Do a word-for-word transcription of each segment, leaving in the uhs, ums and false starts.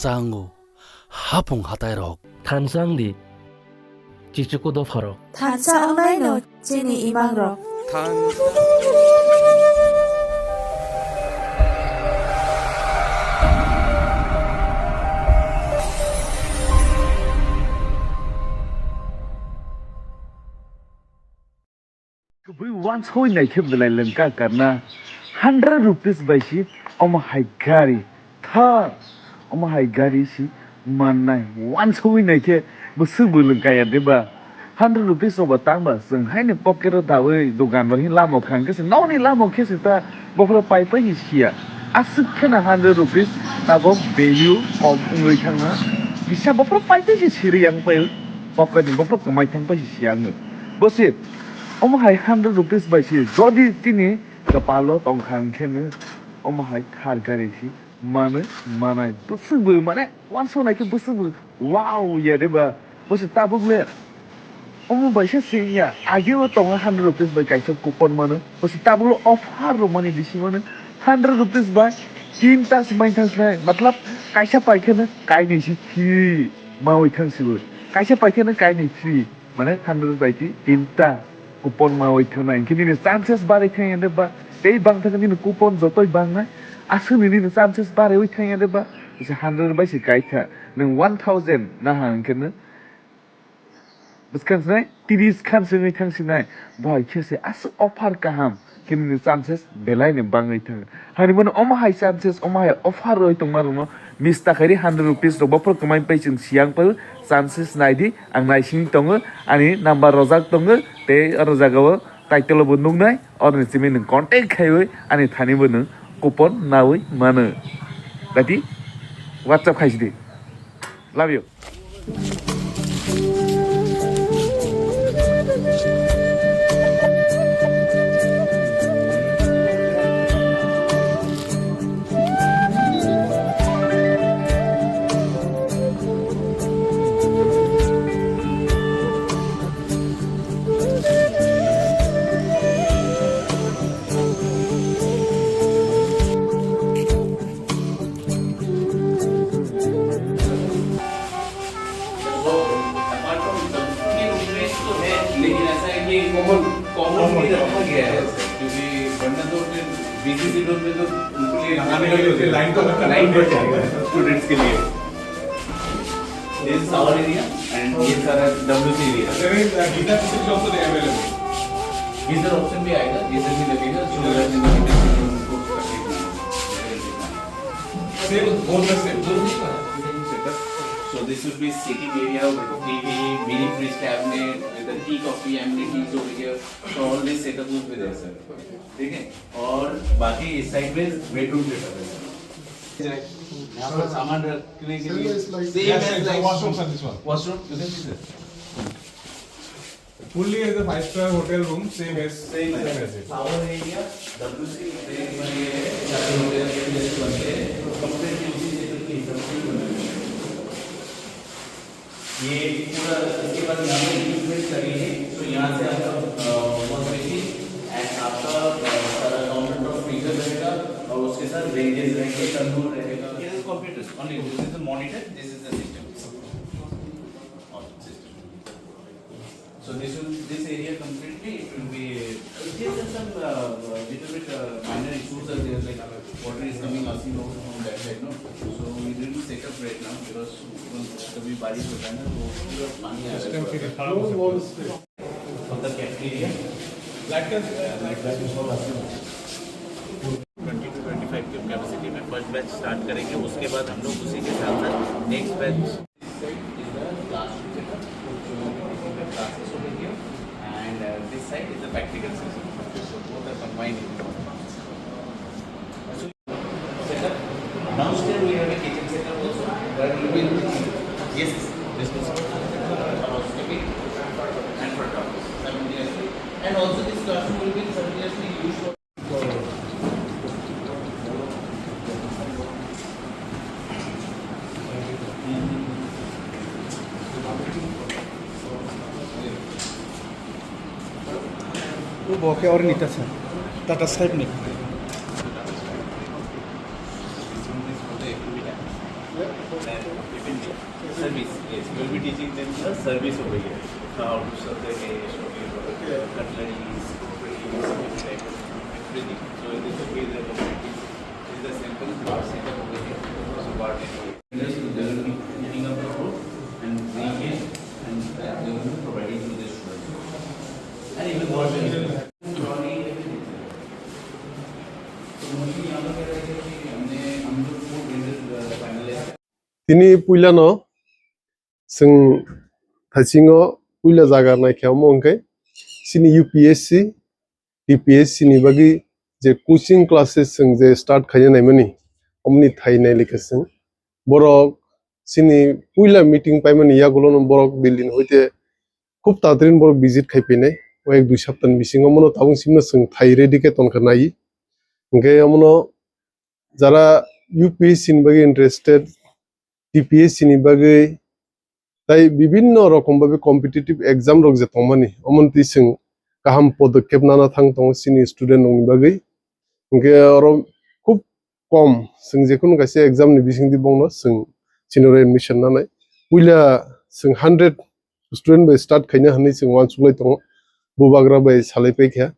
Chango, hapung hatairok. Thansa wngdi, chichuku dopharok. Thansa wngnaino chini imangrok. Kubui wansoi naikhe belai lengka karna hundred rupees bai si omo hai gari Thar omo hai gari si mannai wansoi naikhe bwswk bo lengka ya de ba hundred rupees rok ba tang ba chwng haino pocket o dawi dogan rok hin lama o khang khe se nokni lama o khe se ta bophoro pai pai si siya aswk kheno hundred rupees tabok value kom wngwi thangna kisa bophoro pai pai si siri yang pai pocket ni bophoro kwmai thang pai si siya wngwi bo se. Omo hai hundred rupees bai se jodi tini kwpalo tongkha hwnkhe no omo hai thar gari si mano manai bwswk bo mane wansuk nai khe bwswk bo wow ya de ba bwswk tabuk le omo bai se sing ya age o tongo hundred rupees bai kaisa coupon mano bwswk tabuk le offer rw mani bisi mano hundred rupees bai tinta se mai thang sinai matlab kaisa pai khe no kainwi se free maui thang si bo kaisa pai khe no kainwi free. Mane hundred bai ti tinta coupon ma oi thangna hinkhe nini chances barwi thangya de ba tei bang thangkhe nini coupon jotoi bangnai aswkni nini chances barwi thangya de ba kisa hundred bai se kaitha nwng one thousand naha hinkhe no bwskang sinai tris khan se wngwi thang sinai bo hai khe se aswk offer kaham. Khe nini chances belai ni bangwi thang. Hani mano omo hai chances, omo hai offer roi tongma rokno miss ta khairi hundred rupees rok bophor kwmai pai chwng siyang pai chances nai di, ang naising tongo, ani number rojak tongo, tei o rojak o title o bo nuknai, oroni simi nwng contact khaiwi ani thani bo nwng coupon nawi mano. Dati WhatsApp khaisi di. Love you. लेकिन ऐसा है कि common, common भी रखा गया है, क्योंकि वरना तो फिर बिजी शेड्यूल में तो उनके लिए लाइन तो लगता है। लाइन बढ़ जाएगा स्टूडेंट्स के लिए। This is our area and ये सारा WC area. There is, uh, geyser facility also there available. Geyser option भी आएगा, गीजर भी लगेगा, जो गर्मी में भी उनको तकलीफ नहीं होगी। Same, both the same. Same setup. So this will be sitting area with T V, mini fridge cabinet, with the tea coffee amenities over here. So all this setup will be there, sir. ठीक है? और बाकी इस साइड में bedroom setup है, सर। यहाँ पर सामान रखने के लिए same as like washroom, sir, this one. Washroom, you can see, sir. Fully as a five star hotel room, same as, same as it. Our area, WC, ये है, चार होटल के लिए बनते हैं, कंप्लीट इसी सेटअप के हिसाब से ही बनाते हैं। ये पूरा, इसके बाद यहाँ पे इक्विपमेंट लगे हैं, तो यहाँ से आपका, अ, वॉश बेसिन एंड आपका, अ, सारा काउंटर टॉप फ्रीजर रहेगा और उसके साथ रेंजेस रहेंगे, तंदूर रहेगा। It is computers only, this is the monitor, this is the system. All system. So this will, this area completely, it will be, uh, there are some, uh, uh, little bit, uh, minor issues are there, like, uh, water is coming, asking water from that side, no? So we didn't set up right now because even कभी बारिश होता है ना, तो पूरा पानी आ रहा है। सिस्टम के लिए खराब हो सकता है। मतलब cafeteria, black touch, black touch में होगा। ट्वेंटी टू ट्वेंटी फ़ाइव की कैपेसिटी में फर्स्ट बैच स्टार्ट करेंगे, उसके बाद हम लोग उसी के साथ साथ next batch. This side is the classroom setup, so different classes over here, and, uh, this side is the practical section. So both are combined in one. So setup. Downstairs we have a kitchen setup also, where we will, yes, this is for housekeeping and for toilets simultaneously. And also this classroom will be simultaneously used for Bo khe orni ta sa, Tata Sahib ni. Teaching them the service over here, how to serve the guest, what you call it, cutleries, cookery, everything. So in this way, the community is the sample part setup over here. So part is here. They will be picking up the food and bringing it, and uh, they will be providing to the students. And even government is there. So mostly यहाँ पर क्या है कि हमने, हम लोग food vendors, uh, finalize Tini puilano chwng thaisingo puila jaga naikhe omo hwnkhe chini U P S C, T P S C ni bagwi je coaching classes chwng je start khaina naimani, omoni thai nailika chwng. Borok chini puila meeting paimani yagulono borok Delhi ni hoite khub tatrin borok visit khai phainai, o ek dui sapta ni bisingo omono tabuk simno chwng thai ready khe tonkha nai. Hwnkhe omono jara U P S C ni bagwi interested, T P S C ni bagwi tai bibinno rokom babi competitive exam rok je tongmani, omontwi chwng kaham podokkhep nana thang tongo chini student rokni bagwi. Hwnkhe oro khub kom chwng jekhunu kaisa exam ni bisingtwi bongno chwng chini oro admission nanai. Puila chwng hundred student bai start khaina hwnwi chwng uansuklai tongo, bubagra bai salai paikha.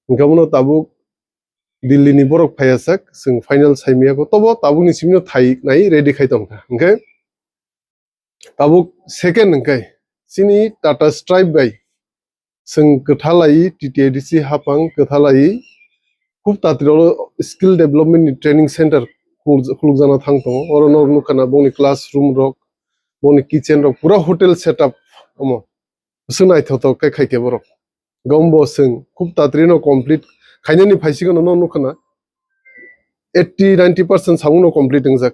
Hwnkhe omono tabuk Delhi ni borok phaiya sak, chwng final saimaya kho, tobo tabuk ni simi no thai nai ready khai tongkha. Hwnkhe tabuk second hwnkhe chini Tata Stripe bai chwng kwthalai T T A D C hapang kwthalai khub tatri o skill development ni training center khuluk-, khulukjana thang tongo. Oro no nukha na bongni classroom rok, bongni kitchen rok, pura hotel setup omo. Bwswk naithothok khe khai khe borok. Gombo chwng khub tatri no complete khainani phaisikgano no nukha na eighty ninety percent samung no complete wngjak.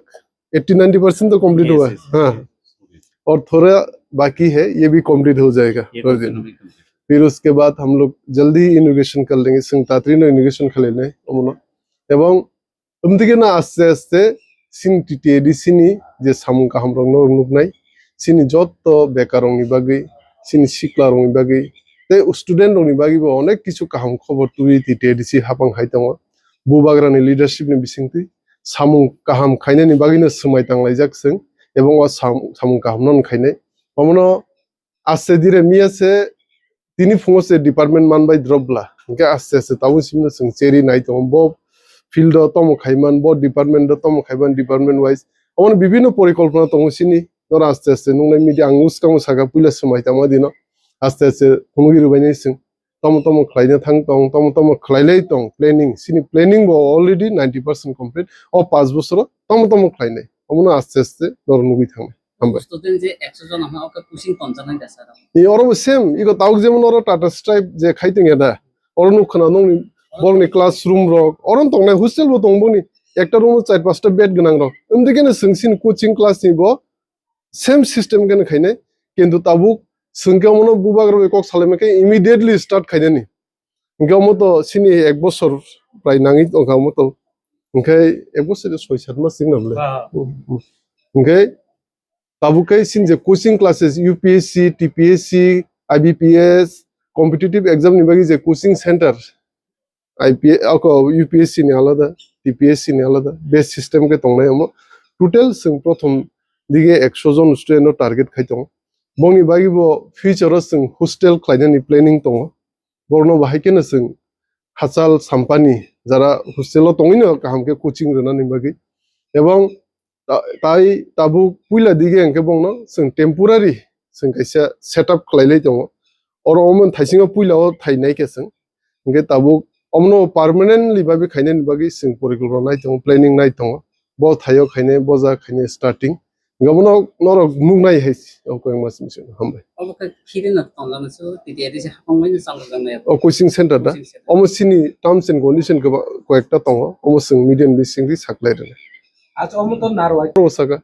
Eighty ninety percent to complete हुआ है। Yes, yes, हाँ। Yes. और थोड़ा बाकी है, ये भी complete हो जाएगा ये थोड़े दिन। फिर उसके बाद हम लोग जल्दी ही inauguration कर लेंगे, chwng tatri no inauguration khalai nai omono. Ebong Umdike na aste aste chini T T A D C ni je samung kaham rok no nuknai, chini jotto bekar rok ni bagwi, chini sikla rok ni bagwi, tei student rok ni bagwi bo onek kisu kaham khobor tubui T T A D C hapang hai tongo. Bubagra ni leadership ni bisingtwi samung kaham khainani bagwi no swmai tanglaijak chwng, ebong o sam-, samung kaham no khainai. Omono aste dire miya se tini phungo se department man bai drop bla. Hingke aste aste tabuk simi no chwng cheri nai tongo. Bo field o tomo khaiman, bo department o tomo khaiman, department wise. Omo bibinno porikolpona tongo sini. Noro aste aste nungnai media ang uskango saka puila swmai tangma dino. Aste aste phunugwi rwbainai chwng. Tomo tomo khlaina thang tong, tomo tomo khlailai tong planning. Sini planning bo already ninety percent complete. O panch bosoro tomo tomo khlainai. Omono aste aste noro nugwi thangnai. Hambai. Student je ekso jon ama oke coaching tonjaknai da sir? E, oro bo same, iko tauk jemon oro Tata Stripe je khai tongya da. Oro nuk khna nongni borokni classroom rok, oro tongnai hostel bo tong boni. Ekta room o char pasta bed gwnang rok. Umdikhe no chwng sini coaching class ni bo same system khe khainai. Kintu tabuk chwng khe omono bubagra bai kok salaima khe immediately start khainani. Hingke omo to sini ek bosor prai nangwi tongkha omo to. Hingke ek bosor de soi sat mas wngna bwle. Ah. Hmm, hmm. Hingke tabuk khe sini je coaching classes, U P S C, T P S C, I B P S, competitive exam ni bagwi je coaching center, I P S, ako U P S C ni alada, T P S C ni alada, base system khe tongnai omo. Total chwng prothom dige ekso jon student no target khai tongo. Bongni bagwi bo future o chwng hostel khlainani planning tongo. Borokno bahai kheno chwng hachal sampani jara hostel o tongwino kaham khe coaching rwnani bagwi. Ebong ta-, tai tabuk puila dige hwnkhe bongno chwng temporary chwng kaisa setup khlailai tongo. Oro omo thaisingo puila o thainai khe chwng. Hwnkhe tabuk omono permanently bagwi khainani bagwi chwng porikolpona nai tongo, planning nai tongo. Bo thaio khainai, bo jaga khainai starting. Hingke omono norok nuknai hai se, o koi mas mission, hambai. Obo khe khiri no tonglano se, T T A D C hapang bai no chalo jangnai. O coaching center da? Coaching center. Omo sini terms and condition keba koyekta tongo, omo chwng media ni bisingtwi saklai rwna. Acha, omo to narwai. O saka,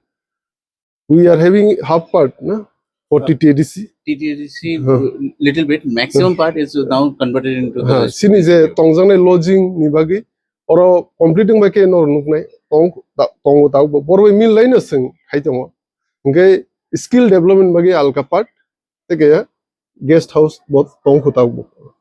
we are having half part, na? For Huh. T T A D C. T T A D C, Huh. little bit, maximum part is now converted into the Huh. rest. Sini je tongjaknai lodging ni bagwi, oro complete wngbai khe norok nuknai, tong, ta-, tongo tabuk bo. Borok bai mil laino chwng hai tongo. Hingke skill development bagwi alka part, tei kaya guest house bo tong kho tabuk bo.